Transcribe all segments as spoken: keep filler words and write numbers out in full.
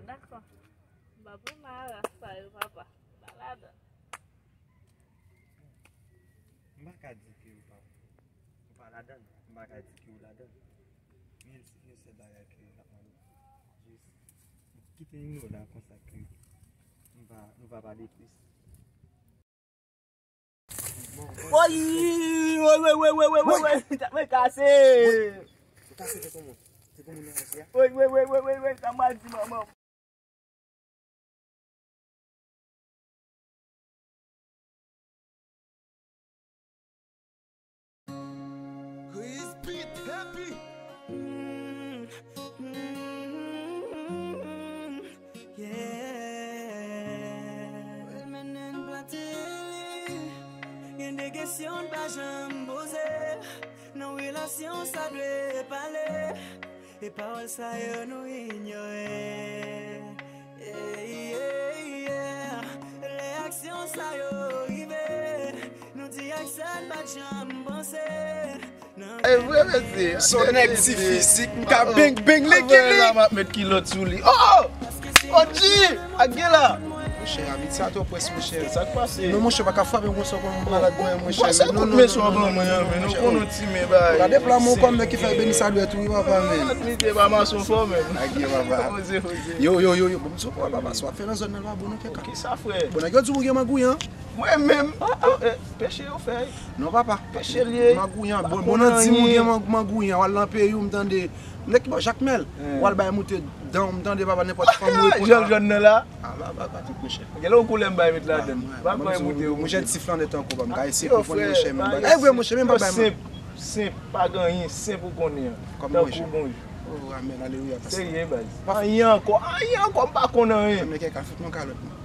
Dakò. M pa pran nan ras sa yo, papa. M pa ladan. M pa ka di ke ou pa, ou pa ladan. M pa ka di ke ou ladan. Men se yon sèl bagay ke m ap mande w. Jis kite nou la konsa ke nou va, nou va pale plis. Woy! Woy, woy, woy, woy, woy, woy, woy, woy, tèt mwen kase. Ou kase tèt yon moun. Tèt yon moun nan kase a. Woy, woy, woy, woy, woy, woy, sa m pral di manman m. Chris Beat Happy. Mm, mm, mm, yeah. Well, men, men, Brateli. Gen de kesyon n pa janm poze. Nan relasyon sa dwe pale. E pawòl sa yo nou inyore. Yeah, yeah, yeah. Lè aksyon sa yo rive, nou di ak sa n pa t janm panse. E vre, mesye. Son nèg ti fizik, m ka beng beng li ki li. La m ap met kilòt sou li. Oh! O G! Ak gen la. Monchè, abitye a twò près, monchè. Sa k pase? Non, monchè, pa ka frape m konsa kòm malad mwen, monchè. Pase kout men sou anvan mwen an, men nou konn yon ti men bay. Gade pla men kòm nèg ki fè beni sa dwèt ou wi, papa, men. Ak li te pa mason fò, men. Ak gen, papa. Poze, poze. Yo, yo, yo, yo, bon, m sou pwa, papa, sa w ap fè nan zòn nan pa bon, non, kèk. Kisa, frè? Bon, nèg yo di w gen mangouyan. Mwen menm? Peche yo fè. Non, papa. Peche l ye. Mangouyan. Bon, bon, nan di m ou gen mang-, mangouyan, w al nan peyi w, m tande. Nèg ki bò Jakmèl, w al bay moute dan w, m tande, papa, nenpòt fanm ou reponn. Jan jòn nan la. Ah, ba, ba, ba, tout monchè. Gen lè yon koulè m bay met ladan. Pa pran moute yo. Monchè, ti flannè tankou w pa, m ka eseye konprann monchè, men bagay vre, monchè, men pa bay man. Senp, senp, pa gen anyen, senp ou konnen an. Tankou bonjou. Oh, amèn, alelouya, pastè. Serye, baz. Anyen ankò, anyen ankò, m pa konn anyen. Mwen kèk a fout mwen kalòt, mwen.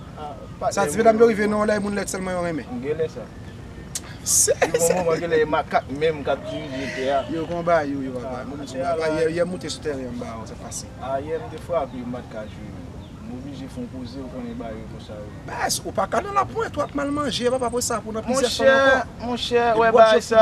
Sa di medam yo rive nan yon lè moun lèd sèlman yo renmen. M gen lè sa. Se, se. Yon moman gen lè e makak menm k ap dirije tè a. Yo konba, yo, yo, papa. Mwen di, papa, yè, yè moute sou tèren an, m ba w, se fasil. Ayè, m te frape, m pa t ka jwe. M oblije fè yon poze, ou konnen bagay yo konsa yo. Baz, ou pa ka nan lapwent, w ap mal manje, papa, apre sa, pou nan plizyè fanm ankò. Monchè, monchè, wè bagay sa,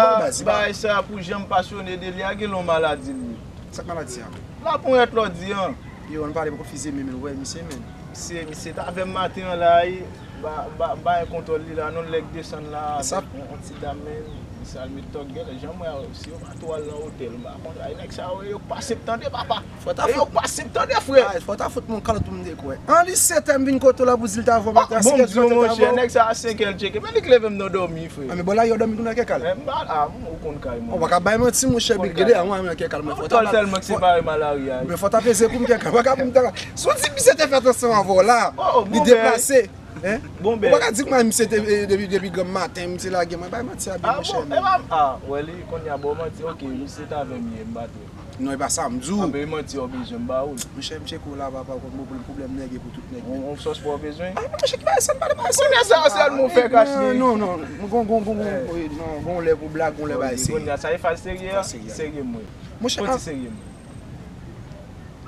bagay sa, pou jan m pasyone de li a, gen lè yon maladi l ye. Sa k maladi a? Laponyèt lòdi an. Yo, ann pale poko fizye men, men, ou wè misye men. Misye, misye t avè m maten an la, wi. M pa, m pa, m pa gen kontwòl li la, non, lè k desann la, avèk yon, yon ti dam men, misye al met tòg, gen lè jan m wè, si yo pa tou al nan otèl, m pa konn, ay, nèg sa yo, yo k pase m tande, papa. Fò ta fout. Yo k pase m tande, frè. Ay, fò ta fout mwen kalòt pou m te kwè. An li sèt è m vin kote w la pou di l ta vò maten a, sèt è di maten ta vò. Bon, m di w, monchè, nèg sa a senk è l tcheke, men li k leve m nan dòmi. Frè. A, men bon, la, yo dòmi tou nan kè kal. Eh, m pa la, m, ou konn kay mwen. Ou pa ka bay manti, monchè, Big Gede, a, mwen, mwen, kè kal, mwen, fò ta, tòl tèlman k separe m a lari a. Men fò ta peze kou m kè kal, pa ka pou m ta ka. Si w di misye te fèt ansanm avè w la, li deplase, hein? Ou pa ka di k mwen, misye te, eh, depi, depi granm maten, misye lage mwen, bay manti a, Big, monchè. Ah, bon, e pa, ah, wè li, kounye a, bon, manti, ok, misye t avè m yè, m pa t wè. Non, e pa sa m di w. Anben, e manti w bezwen m ba ou l. Monchè, m tcheke w la, papa, ou konn bon pwoblèm nèg e pou tout nèg. Yon, yon sòs pa w bezwen? Ah, non, monchè, ki bagay sa, m pa de bagay sa. Kounye a sa, se l mwen fè kach li. Non, non, non, gon, gon, gon, gon, wi, non, gon lè pou blag, gon lè bagay serye. Kounye a sa, e faz serye a? Faz serye a. Serye m, wi. Monchè, soti serye m.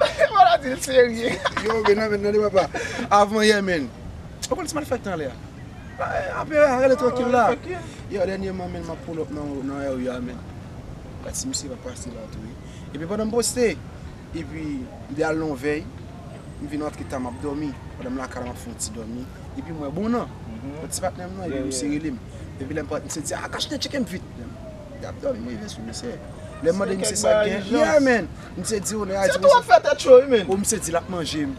Fò di l serye. Yo, men non, men tande, papa. Avan yè, men. Ou konn ti malfektè anlè a? Apre a rele trankil la. Yo, dènyèman, men, m ap pull up nan, nan area a, men. Gad si misye pa pase la tou, wi. Epi pandan m poste, epi m te al nan yon vèy, m vin antre ta m ap dòmi. Pandan m lakay la, m ap fè yon ti dòmi. Epi m wè bon nan, yon ti patnè m nan, epi misye rele m. Epi lè m pa, misye di, "Ah, Kach, te tcheke m vit." Lè m te ap dòmi, m rive sou misye. Lè m mande misye sa k gen, yeah, man. Misye di, o, nèg a di, misye tou ap fè tèt cho, wi, men. O, misye di l ap manje m.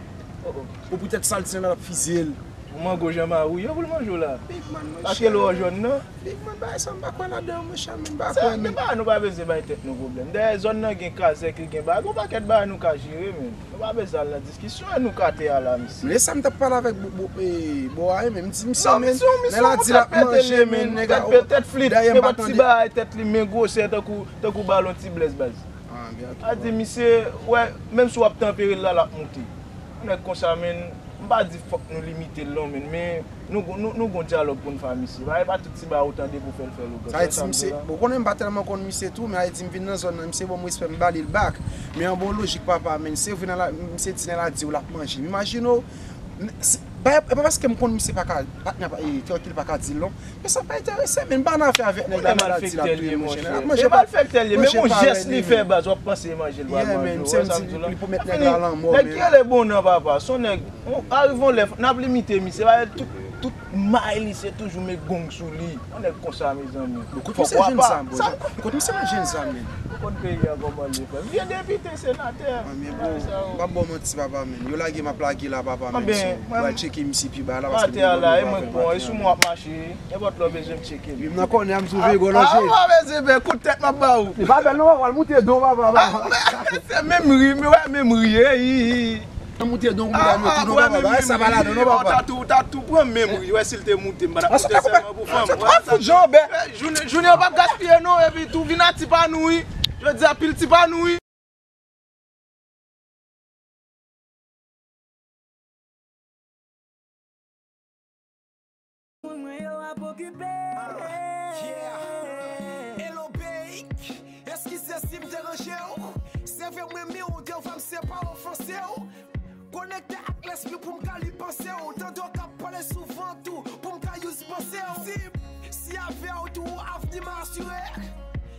O, poutèt sa l di l ap fizye l. Ou mango Jan Mari, yo pou l manje w la. Big man, monchè. Paske lè w jwenn nan. Big man, bagay sa m pa kwè ladan, monchè, men m pa kwè, men. Se pa, nou pa bezwen bay tèt nou pwoblèm. Dèyè zòn nan gen kazèk, gen bagay, gon pakèt bagay nou ka jere, men. Nou pa bezwen al nan diskisyon, e nou ka te al la, misye. Men sa m t ap pale avèk bo, bo, eh, bo a, men m di misye, men, lè l a di l ap manje, men, nèg a, dèyè m pa tande. Tèt flit, e pa ti bagay, tèt li, men gwosè, tankou, tankou balon ti blèz, baz. A di, misye, wè, menm si w ap tanpere l la, l ap moute. Nèg konsa, men, m pa di fòk nou limite l non, men, men nou, nou, nou gon dyalòg pou n fè a misye. Bagay pa tout ti bagay ou tande pou fè l fè l ou. Sa vle di, misye, bon, konnen m pa tèlman konn misye tou, men sa vle di m vin nan zòn nan, misye ban m respè, m ba li l back. Men an bon lojik, papa, men, se vre nan la, misye di nan la di w l ap manje. M imajine w, m, se, Pa, e pa paske m konn misye pa ka, patnè pa, e, trankil pa ka di l non. Men sa pa enterese, men m pa nan afè avèk nèg la, maladi l ap touye m, monchè. L ap manje pa, malfektè l ye, men yon jès li fè, baz, w ap panse manje l pral manje w, wè sa m di w la. Li pwomèt nèg la lanmò, nèg ki rele Bonan, papa, se yon nèg, arive yon lè, n ap limite misye, pa tout, tout may li, se toujou met gong sou li. Yon nèg konsa, mezanmi. Bon, kote misye jwenn zam, bro? Kote misye jwenn zam, men? Ou konn peyi a kòman l ye, frè m. Vye depite, senatè. Mwen, men bon, m p ap ba w manti, papa, men. Yo lage m ap lage la, papa, men. So, mwen al tcheke misye pi ba la, paske m te konn nou pa fè pati avè l. Mwen, e sou mwen w ap mache, nenpòt lè w bezwen m tcheke m. Wi, m nan kònè a, m sou Vego lonje. A, ou pa bezwen pè, kout tèt m ap ba ou. Li pa bèl non, papa, l moute don, papa. Se menm ri, men wè menm ri, ey. An moute donk, moute a nou tou non, papa, bagay sa pa ladan non, papa. Ou ta tou, ou ta tou pran menm ri, wè si l te moute, m pa t ap moute sèlman pou fanm. Ou fout jan bè. Jounen, jounen an p ap gaspiye non, epi tou vin a ti pa nou wi. Jodi a pil ti pa nou wi. Moun mwen yo ap okipe. Ah, yeah. Hello, Bake. Eskize si m deranje w. Se vre m renmen w, devwa m se pa ofanse w. Konekte ak lespri pou m ka li panse w. Tande w k ap pale souvan tou, pou m ka use panse w. Si, si avè w tou, avni m asire.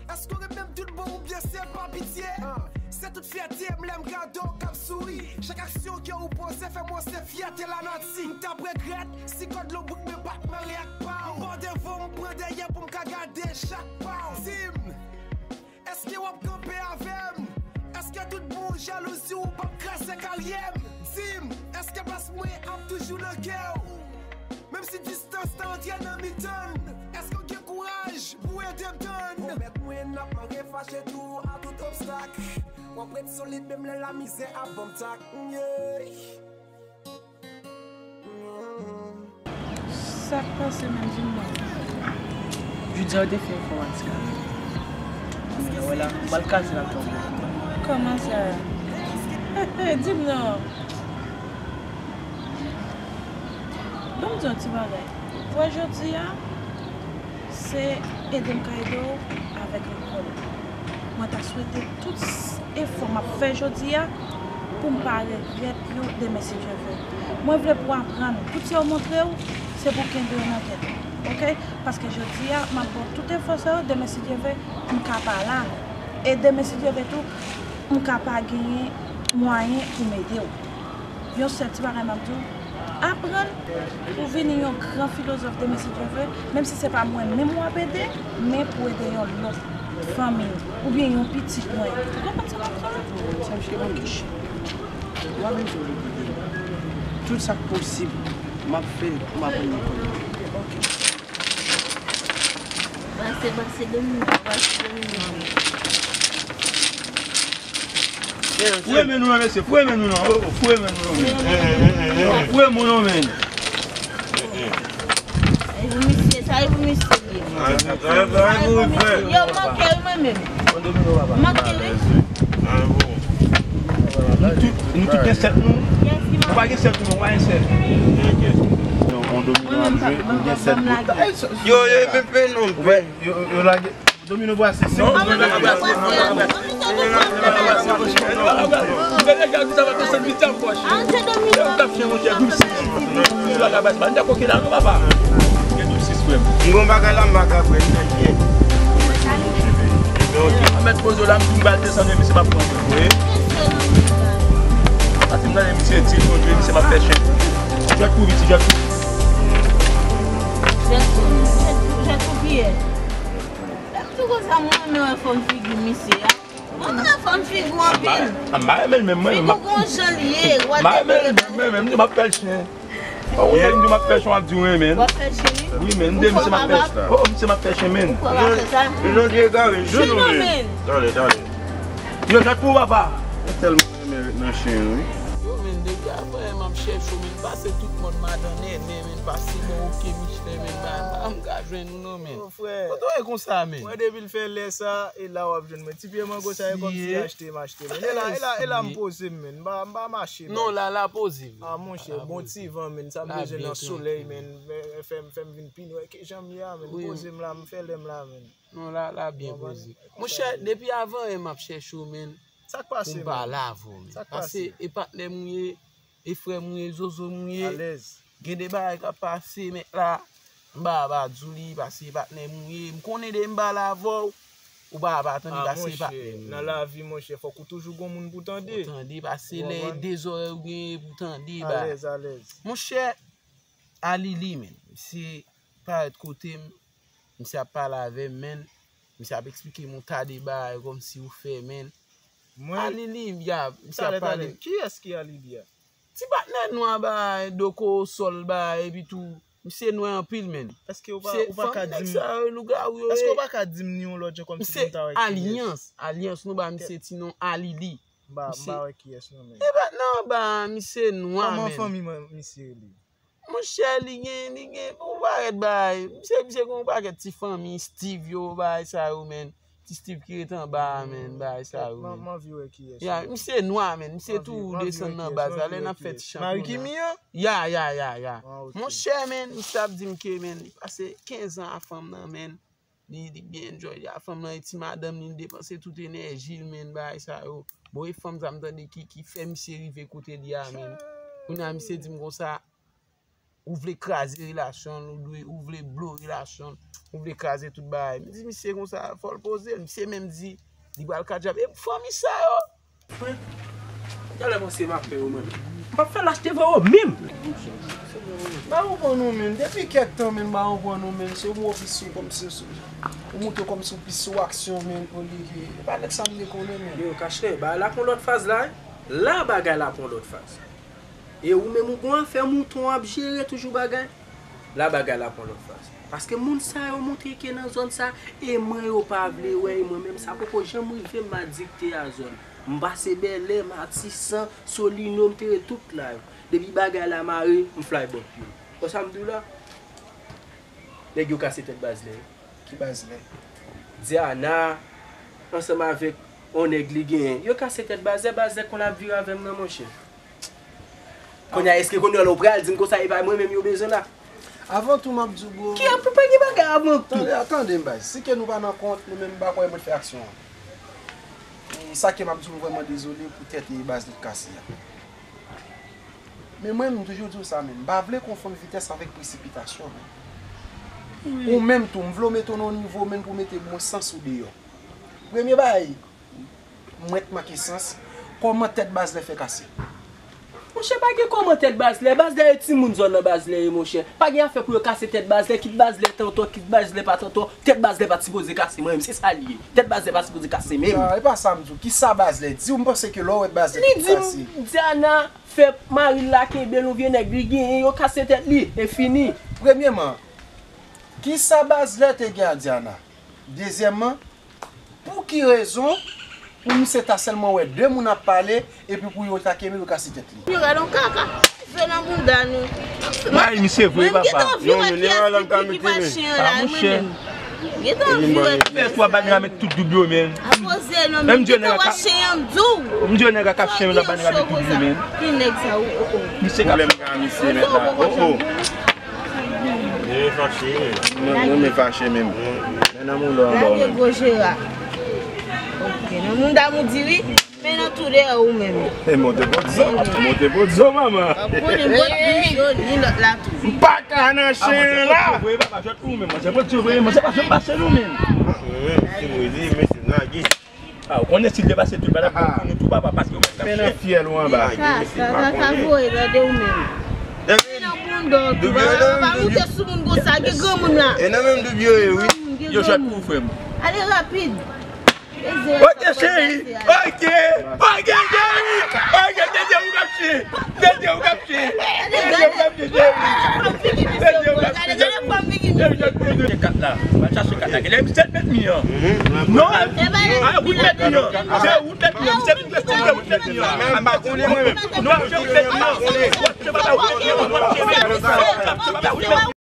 Èske w ret menm tout bon oubyen se pa pitye? Ah, se tout fyète m lè m gade w k ap souri. Chak aksyon ke ou poze fè m wè se fyète lanati. M t ap regrèt si kòd lonbrik mwen pa t mare ak pa w. M bò devan w, m pran dèyè pou m ka gade chak pa w. Di m, èske w ap kanpe avè m? Èske tout bon jalouzi w p ap kraze karyè m? Di m, èske plas mwen ap toujou nan kè w? Menm si distans ta antre nan mitan n, èske w gen kouraj pou ede m tann? Pwomèt mwen n ap mare fache tou a tout obstak. W ap ret solid menm lè lamizè ap ban m tak. Yeah. Sa k pase menm, di m non? Jodi a yo te fè enfòmatik avè m. Kounye a wè la, m pral kaze l ak tonton. Kòman sa? Di m non. Ban m di yon ti bagay. Ou wè jodi a, se ede m ka ede w avèk lekòl ou. Mwen ta swete tout s-, efò m ap fè jodi a, pou m pa regrèt yo demen si Dye vle. Mwen vle pou w aprann. Tout sa yo montre w, se pou w kenbe yo nan tèt ou. Oke? Paske jodi a, m ap ba w tout efò sa yo, demen si Dye vle, m ka pa la. E demen si Dye vle tou, m ka pa genyen mwayen pou m ede w. Yon sèl ti bagay m ap di w, aprann pou w vini yon gran filozòf demen si Dye vle, menm si se pa mwen menm w ap ede, men pou w ede yon lòt fanmi w, oubyen yon pitit mwen. Ou konprann sa m ap di w la? Sa msye ban m kich. Ou pa menm di w ede m. Tout sa k posib, m ap fè l pou m aprann lekòl. Oke. Pase, pase domino, pase domino. Foure men nou nan, mesye, foure men nou nan. Oh, foure men nou nan, men. Foure men nou nan, men. E pou misye, sa e pou misye li ye. Yo manke wi mwen menm. Manke wi. Nou tout, nou tout gen sèt nou. Nou pa gen sèt nou, nou pa gen sèt. Yon domino ap jwe, nou gen sèt bout. Yo, yo, pepe non. Yo, yo lage domino brase. Non, domino brase. Mwen deja di sa va desann vit an pòch. Mwen t ap fè yon jè doub sis. Mwen pa ka bat, mwen t ap koke la non, papa. Gen doub sis, frè m. M gon bagay la, m pa ka pran nan kè. Ok. Mwen mèt poze la, m di m ba l desann, men misye p ap pran. Wi. Pase m tande misye di, misye m ap fè chen. Jwèt pou vit, jwèt pou. Jwèt pou, jwèt pou, jwèt pou kiyès? Lè m tou konsa, mwen renmen wè fòm figi misye a. Mwen renmen fòm figi w anpil. M pa renmen l menm, mwen. Figi w gon jan l ye, w ap deplase. M pa renmen l menm, mwen menm, m ap fè l chen. Ou menm di m ap fè chen, w ap di w renmen l. W ap fè l chen, wi? Wi, men, m di misye m ap fè chen. Oh, misye m ap fè chen, men. Ou kwè w ap fè sa? Jan l ye egare, jan nou ye. Tande, tande. Yo, jwèt pou w, papa. Mwen tèlman renmen ret nan chen, wi. Yo, men, depi avan yè m ap chèche w, men, pase tout mòn Madan Nènè, men, pase bò Oke Michelin, men, pa, pa m ka jwenn ou non, men. Frè. Kote w ye konsa, men? Mwen depi l fè lè sa, e la w ap jwenn mwen. Ti pye mango sa, e kòmsi achte m achte, men. E la, e la, e la m poze m, men. M pa, m pa mache, non, la, la poze, men. Ah, monchè, bon ti van, men. Sa m bezwen nan solèy, men. Fè, fè m, fè m vin pi nwè ke jan m ye a, men. Poze m la, m fè lè m la, men. Non, la, la byen poze. Monchè, depi avan yè m ap chèche w, men. Sa k pase, men? Pou m pale avè w, men. Sa k pase? Paske e patnè m ou ye, e frè m ou ye, zozo m ou ye. Alèz. Gen de bagay k ap pase, mèt la. M pa, pa di w li, paske patnè m ou ye. M konnen de m pale avè w, ou pa, pa tande, paske patnè m ou ye. Nan lavi, monchè, fòk ou toujou gon moun pou tande. Pou tande, paske lè de zòrèy ou genyen pou tande, ba. Alèz, alèz. Monchè, Alili, menn. Misye parèt kote m, misye ap pale avè m, menn. Misye ap eksplike m yon ta de bagay kòmsi ou fè, menn. Alili, ya, misye ap pale. Kiyès ki Alili a? Ti patnè nwa ba Doko Sol ba, epi tou, misye nwè anpil, menn. Èske ou pa, ou pa ka di m, nèg sa yo, lougawou yo ye. Èske ou pa ka di m ni yon lòt jan kòmsi pou m ta wè kiyès? Alyans, Alyans, nou ba misye ti non Alili. M pa, m pa wè kiyès non, menn. E patnè an ba, misye nwa, menn. Kòman fanmi misye rele? Monchè, li gen, li gen, ou parèt bay. Misye, misye gen yon pakèt ti fanmi, Steve yo, bagay sa yo, menn. Ti Steve ki ret anba a, menn, bagay sa yo, menn. M anvi wè kiyès. Ya, misye nwa, menn. Misye tou desann nan baz la, lè n ap fè ti chan. Mari Kimi an? Ya, ya, ya, ya. Monchè, menn, misye ap di m ke, menn, li pase kenz an a fanm nan, menn. Li, li byen enjoy li a fanm nan, e ti madanm li, li depanse tout enèji l, menn, bagay sa yo. Bon, e fanm sa m tande ki, ki fè misye rive kote li a, menn. Kounye a, misye di m konsa, ou vle kraze relasyon l, ou dwe, ou vle blo relasyon l, ou vle kraze tout bagay. M di misye konsa, fò l poze l. Misye menm di, li pral ka djab. E fanmi sa yo! Talè mwen se m ap fè yo mwen menm. M p ap fè lach devan yo menm. M pa konprann ou menm. Depi kèk tan menm, m pa konprann ou menm. Se ou mwen pis sou kòmsi sou. Ou montre kòmsi ou pis sou aksyon menm, olye ke. E pa nèg sa m te konnen menm. Yo, Kachnen, bagay la pran lòt faz la, wi. La bagay la pran lòt faz. E ou menm ou gon afè mouton w ap jere toujou bagay. La bagay la pran lòt faz. Paske moun sa yo montre ke nan zòn sa, e mwen yo pa vle wè, e mwen menm sa poko janm rive m, m adikte a zòn. M pase Bèlè, Matisan, Solino, m te ret tout la yo. Depi bagay la mare, m fly bòt yo. Konsa m di w la, nèg yo kase tèt Bazlè. Ki Bazlè? Diana, ansanm avèk yon nèg li genyen. Yo kase tèt Bazlè, Bazlè konn ap vire avè m nan, monchè. Kounye a, èske kounye a la ou pral di m konsa, e pa mwen menm yo bezwen la? Avan tou, m ap di w, bro. Ki ap, pa gen bagay avan tou. Tande, tande m, baz. Si ke nou pa nan kont, nou menm, m pa kwè mwen t fè aksyon an. E sa ke m ap di w, m vrèman dezole pou tèt e baz li t kase a. Men mwen, m toujou di w sa, men m pa vle konfonn vitès avèk presipitasyon, men. Ou menm tou, m vle w mete w nan yon nivo, men pou mete bon sans ou deyò. Premye bagay, mwen t manke sans, kòman tèt Bazlè fè kase? Monchè, pa gen kòman tèt Bazlè. Bazlè e timoun zòn nan Bazlè ye, monchè. Pa gen afè pou yo kase tèt Bazlè, kit Bazlè tantò, kit Bazlè pa tantò, tèt Bazlè pa t sipoze kase, mwen menm, se sa l ye. Tèt Bazlè pa sipoze kase menm. Ah, e pa sa m di w. Kisa Bazlè di w? M panse ke lè w wè Bazlè t kase. Li di m, Diana fè mari l la kenbe l, yon vye nèg li genyen, yo kase tèt li, e fini. Premyeman, kisa Bazlè te gen a Diana? Dezyèmman, pou ki rezon pou misye ta sèlman wè de moun ap pale epi pou yo ta kenbe l, yo kase tèt li? Yo gade yon kaka. Fè nan bounda nou. Bay misye vre, papa. Mwen gentan vin wè kiyès ki, ki pa chen an la, mwen menm. Gentan vin wè kiyès. Fè twa bann ramet tout doub yo, men. Apoze non, men gentan wè chen an, m di w. M di yo nèg a kap chen yo nan bann ramet tout doub yo, men. Ki nèg sa, o, o, o. Misye kap. Pwoblèm ka misye mèt la. O, o. Mwen fache. Mwen, mwen fache menm. Men nan moun dòm. Gade gwo jera. Ok, nan moun dam ou di wi. Men nan tou deyò ou menm. E monte pot zo, monte pot zo, manman. W ap konnen m pot bouch yo, ni lòt la tou. M pa ka nan chen la. Manje pot zo vre, manje pot zo vre, manje pa janm mache nou menm. Mwen menm, si mwen di, mesye, nage. Ah, ou konnen si l te pase tou, l pa t ap bon pou nou tou, papa, paske ou menm k ap chen. Men nan fyèl ou anba. Ka, ka, ka, ka voye, tande ou menm. Men nan bondò tou, papa, pa moute sou moun konsa, gen granmoun la. E nan menm doub yo ye, wi. Yo jwèt pou ou, frè m. Ale rapid. Ok, cheri. Ok. Ok, cheri. Ok, tete ou k ap chen. Tete ou k ap chen. Tete ou k ap chen, cheri. Tete ou k ap chen. Cheri, jwèt pou ou. Kat la. Va chache kat la. Genlè misye t met mi an. Non. Ah, wout met mi an. Se wout met mi an. Misye t met mi an. M pa konnen mwen menm. Non, se wout met mi an. Se pa wout met mi an. Se pa wout met mi an.